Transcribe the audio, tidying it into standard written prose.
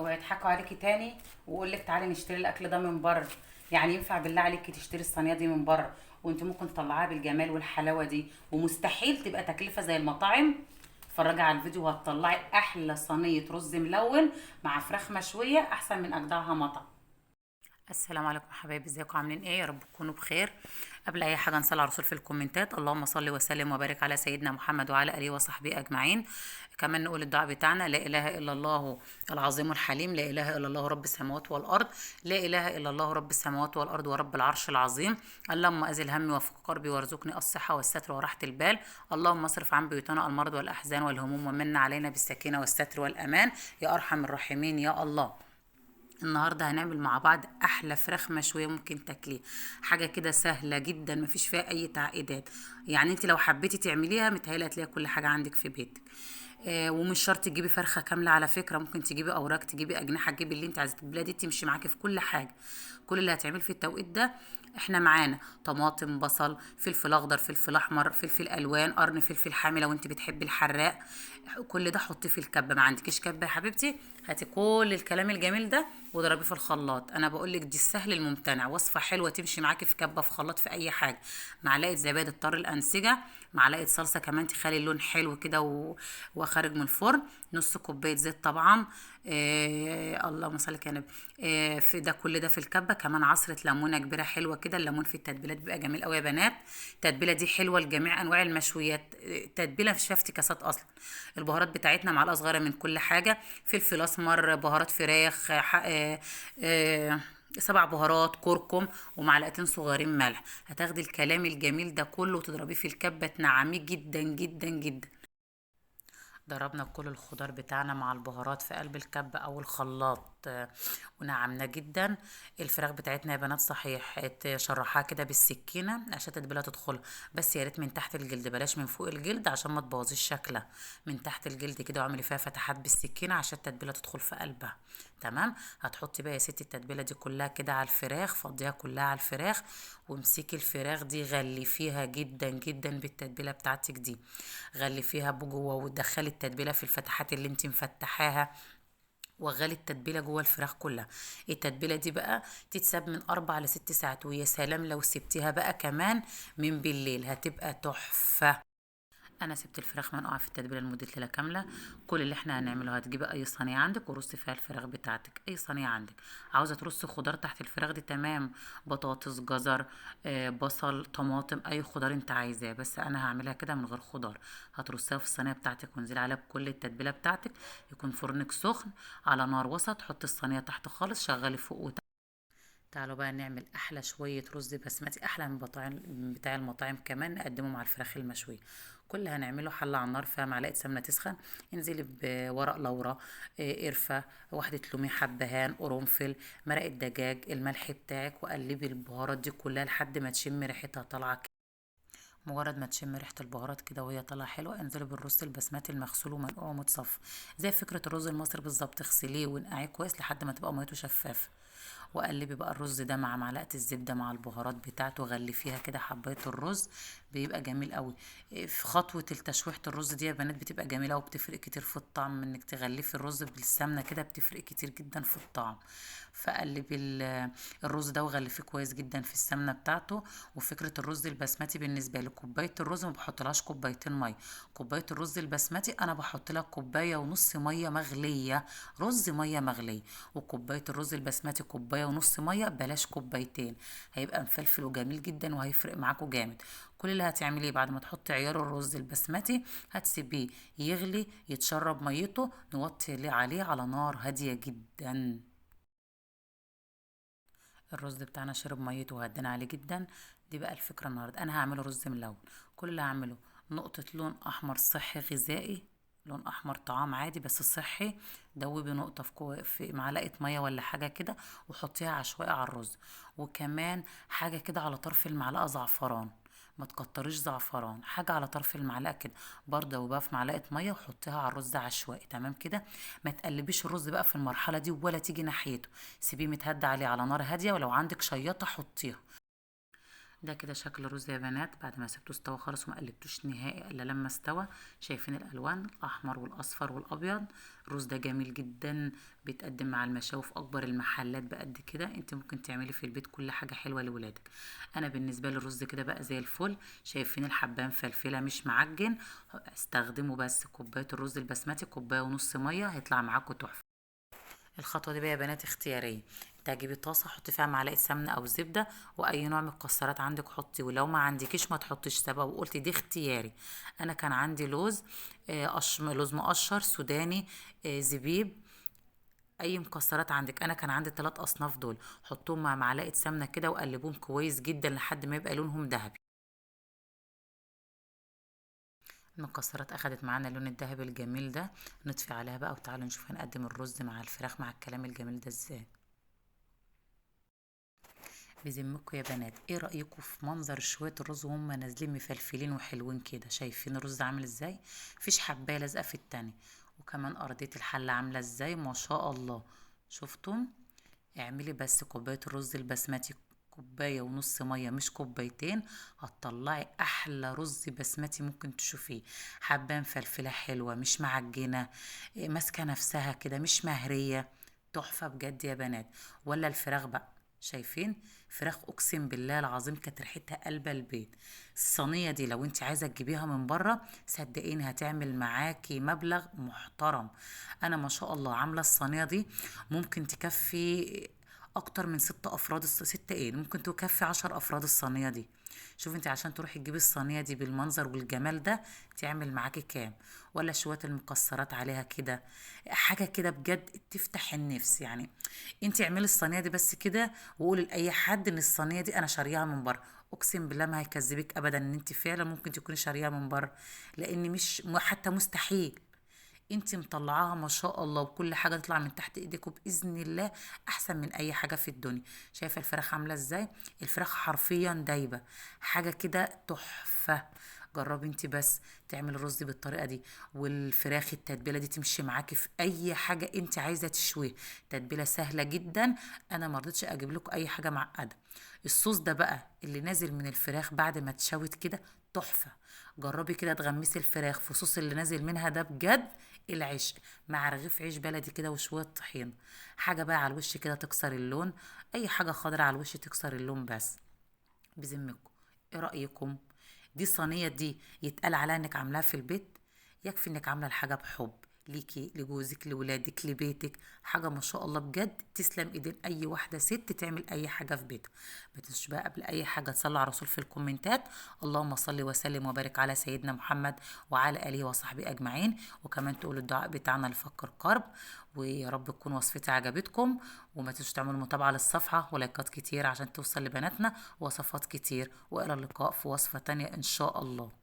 اوعي يضحكوا عليكي تاني ويقول لك تعالي نشتري الاكل ده من بره. يعني ينفع بالله عليكي تشتري الصينية دي من بره وانت ممكن تطلعيها بالجمال والحلاوه دي ومستحيل تبقى تكلفة زي المطاعم؟ اتفرجي على الفيديو وهتطلعي احلى صينية رز ملون مع فراخ مشوية احسن من اجدعها مطعم. السلام عليكم حبايبي، ازيكم عاملين ايه؟ يا رب تكونوا بخير. قبل اي حاجة نصلي على الرسول في الكومنتات، اللهم صل وسلم وبارك على سيدنا محمد وعلى اله وصحبه اجمعين. كمان نقول الدعاء بتاعنا: لا اله الا الله العظيم الحليم، لا اله الا الله رب السماوات والارض، لا اله الا الله رب السماوات والارض ورب العرش العظيم. اللهم ازل همي وفك كربي وارزقني الصحة والستر وراحة البال. اللهم اصرف عن بيوتنا المرض والاحزان والهموم، ومن علينا بالسكينة والستر والامان يا ارحم الراحمين يا الله. النهارده هنعمل مع بعض احلى فراخ مشوية ممكن تاكليها، حاجة كده سهلة جدا مفيش فيها اي تعقيدات. يعني انت لو حبيتي تعمليها متهيألي هتلاقي كل حاجة عندك في بيتك. ومش شرط تجيبي فرخة كاملة على فكرة، ممكن تجيبي اوراق، تجيبي اجنحة، تجيبي اللي انت عايزاه. التتبيله دي تمشي معاكي في كل حاجة. كل اللي هتعمل في التوقيت ده احنا معانا طماطم، بصل، فلفل اخضر، فلفل احمر، فلفل الوان، قرن فلفل حامي لو انت بتحبي الحراق. كل ده حطيه في الكبه. ما عندكيش كبه يا حبيبتي؟ هاتي كل الكلام الجميل ده واضربيه في الخلاط. انا بقول لك دي السهل الممتنع، وصفه حلوة تمشي معاكي في كبه، في خلاط، في اي حاجة. معلقه زبادي تطر الانسجة، معلقه صلصه كمان تخلي اللون حلو كده وخارج من الفرن، نص كوباية زيت طبعا. اللهم صل على النبي. في ده كل ده في الكبه. كمان عصره ليمونه كبيرة حلوة كده. الليمون في التتبيلات بيبقى جميل قوي يا بنات. التتبيله دي حلوة لجميع انواع المشويات. التتبيله مش فيها افتكاسات اصلا. البهارات بتاعتنا معلقه صغيرة من كل حاجة، فلفل اسمر، بهارات فراخ، 7 بهارات، كركم، ومعلقتين صغيرين ملح. هتاخدي الكلام الجميل ده كله وتضربيه في الكبه، تنعميه جدا جدا جدا. ضربنا كل الخضار بتاعنا مع البهارات في قلب الكبة او الخلاط، ونعمناه جدا. الفراخ بتاعتنا يا بنات صحيح تشرحها كده بالسكينة عشان التتبيلة تدخلها، بس يا ريت من تحت الجلد، بلاش من فوق الجلد عشان ما تبوظيش شكلها. من تحت الجلد كده واعملي فيها فتحات بالسكينة عشان التتبيلة تدخل في قلبها. تمام. هتحطي بقى يا ستي التتبيلة دي كلها كده على الفراخ، فضيها كلها على الفراخ، وامسكي الفراخ دي غلفيها جدا جدا بالتتبيلة بتاعتك دي، غلفيها بجوه وتدخلي التتبيله في الفتحات اللي انت مفتحاها، وغلي التتبيله جوه الفراخ كلها. التتبيله دي بقى تتساب من 4 ل6 ساعات، ويا سلام لو سبتيها بقى كمان من بالليل هتبقى تحفة. انا سبت الفراخ منقوعه في التتبيله لمدة ليلة كاملة. كل اللي احنا هنعمله، هتجيبي اي صينية عندك ورصي فيها الفراخ بتاعتك، اي صينية عندك. عاوزه ترصي خضار تحت الفراخ دي تمام، بطاطس، جزر، بصل، طماطم، اي خضار انت عايزاه، بس انا هعملها كده من غير خضار. هترصيها في الصينية بتاعتك وانزلي عليها بكل التتبيله بتاعتك. يكون فرنك سخن على نار وسط، حطي الصينية تحت خالص، شغلي فوق وتحت. تعالوا بقى نعمل احلى شوية رز بسمتي، احلى من بتاع المطاعم كمان، نقدمه مع الفراخ المشويه. كل اللي هنعمله، حله على النار فيها معلقه سمنه تسخن، انزلي بورق لورا، قرفه، واحدة لومي، حبهان، قرنفل، مرقه دجاج، الملح بتاعك، وقلبي البهارات دي كلها لحد ما تشم ريحتها طالعه كده. مجرد ما تشم ريحه البهارات كده وهي طالعه حلوة، انزلي بالرز البسمتي المغسول ومنقوع ومتصفى زي فكرة الرز المصري بالظبط. اغسليه ونقعيه كويس لحد ما تبقى ميته شفافة، وقلبي بقى الرز ده مع معلقه الزبدة مع البهارات بتاعته، غلفيها كده حبايه الرز، بيبقى جميل قوي. في خطوة التشويحه الرز دي يا بنات بتبقى جميلة وبتفرق كتير في الطعم، انك تغلفي الرز بالسمنه كده بتفرق كتير جدا في الطعم. فقلبي الرز ده وغلفيه كويس جدا في السمنة بتاعته. وفكره الرز البسمتي بالنسبة لي، كوباية الرز ما بحطلهاش كوبايتين مية، كوباية الرز البسمتي انا بحط لها كوباية ونص مية مغليه، رز مية مغليه، وكوبايه الرز البسمتي كوباية ونص مية، بلاش كوبايتين، هيبقى مفلفل وجميل جدا وهيفرق معاكم جامد. كل اللي هتعمليه بعد ما تحطي عيار الرز البسمتي هتسيبيه يغلي يتشرب ميته، نوطي عليه على نار هادية جدا. الرز بتاعنا شرب ميته وهدينا عليه جدا. دي بقى الفكرة النهارده، انا هعمله رز ملون. كل اللي هعمله نقطة لون احمر صحي غذائي، لون احمر طعام عادي بس صحي، دوبي نقطة في معلقه مية ولا حاجة كده وحطيها عشوائي على الرز. وكمان حاجة كده على طرف المعلقة زعفران، ما تكتريش زعفران، حاجة على طرف المعلقة كده برضه، دوبيها في معلقه مية وحطيها على الرز عشوائي. تمام كده. ما تقلبيش الرز بقى في المرحلة دي ولا تيجي ناحيته، سيبيه متهدى عليه على نار هادية، ولو عندك شياطه حطيها. ده كده شكل الرز يا بنات بعد ما سبته استوى خالص وما قلبتوش نهائي الا لما استوى. شايفين الالوان، الاحمر والاصفر والابيض. الرز ده جميل جدا، بيتقدم مع المشاوي في اكبر المحلات بقد كده. انت ممكن تعملي في البيت كل حاجة حلوة لولادك. انا بالنسبة لي الرز كده بقى زي الفل. شايفين الحبان فلفله مش معجن، استخدموا بس كوباية الرز البسمتي كوباية ونص مية، هيطلع معاكم تحفة. الخطوة دي بقى يا بنات اختيارية. انت هتجيبي طاسه حطي فيها معلقه سمنه او زبدة واي نوع من المكسرات عندك حطي، ولو ما عندكيش ما تحطيش سبب، وقلت دي اختياري. انا كان عندي لوز، لوز مقشر سوداني، زبيب، اي مكسرات عندك. انا كان عندي 3 اصناف دول، حطوهم مع معلقه سمنه كده وقلبوهم كويس جدا لحد ما يبقى لونهم ذهبي. المكسرات اخدت معانا اللون الذهبي الجميل ده، نطفي عليها بقى وتعالوا نشوف هنقدم الرز مع الفراخ مع الكلام الجميل ده ازاي. بذمكم يا بنات، ايه رايكم في منظر شوية الرز وهم نازلين مفلفلين وحلوين كده؟ شايفين الرز عامل ازاي؟ مفيش حبايه لازقه في التانية، وكمان ارضية الحلة عامله ازاي ما شاء الله. شفتم؟ اعملي بس كوباية الرز البسمتي كوباية ونص مية مش كوبايتين، هتطلعي احلى رز بسمتي ممكن تشوفيه. حبه مفلفله حلوة مش معجنه، ماسكه نفسها كده مش مهريه، تحفة بجد يا بنات. ولا الفراخ بقى، شايفين فراخ اقسم بالله العظيم كانت ريحتها قلب البيت. الصينية دي لو انت عايزه تجيبيها من بره صدقيني هتعمل معاكي مبلغ محترم. انا ما شاء الله عامله الصينية دي ممكن تكفي اكتر من 6 افراد، 6 ايه ممكن تكفي 10 افراد الصينية دي. شوف انت عشان تروحي تجيبي الصينية دي بالمنظر والجمال ده تعمل معاكي كام؟ ولا شوية المكسرات عليها كده، حاجة كده بجد تفتح النفس. يعني انت اعملي الصينية دي بس كده وقولي لاي حد ان الصينية دي انا شاريها من بره، اقسم بالله ما هيكذبك ابدا ان انت فعلا ممكن تكوني شاريها من بره، لان مش حتى مستحيل. انت مطلعاها ما شاء الله وكل حاجة تطلع من تحت ايدك وباذن الله احسن من اي حاجة في الدنيا. شايفه الفراخ عامله ازاي؟ الفراخ حرفيا دايبه، حاجة كده تحفة. جربي انت بس تعملي الرز بالطريقة دي والفراخ التتبيله دي تمشي معاكي في اي حاجة انت عايزه تشويها. تتبيله سهلة جدا، انا ما رضيتش اجيب لكم اي حاجة معقدة. الصوص ده بقى اللي نازل من الفراخ بعد ما اتشوت كده تحفة. جربي كده تغمسي الفراخ في صوص اللي نازل منها ده، بجد العيش مع رغيف عيش بلدي كده وشوية طحينه، حاجة بقى على الوش كده تكسر اللون، اي حاجة خضراء على الوش تكسر اللون. بس بذمكم ايه رايكم؟ دي صينية دي يتقال عليها انك عاملاها في البيت؟ يكفي انك عامله الحاجة بحب ليكي لجوزك لولادك لبيتك، حاجة ما شاء الله بجد تسلم ايدين اي واحدة ست تعمل اي حاجة في بيتها. ما تنسوش بقى قبل اي حاجة تصلوا على الرسول في الكومنتات، اللهم صل وسلم وبارك على سيدنا محمد وعلى اله وصحبه اجمعين، وكمان تقولوا الدعاء بتاعنا لفكر كرب، ويا رب تكون وصفتي عجبتكم، وما تنسوش تعملوا متابعه للصفحه ولايكات كتير عشان توصل لبناتنا وصفات كتير، والى اللقاء في وصفه تانية ان شاء الله.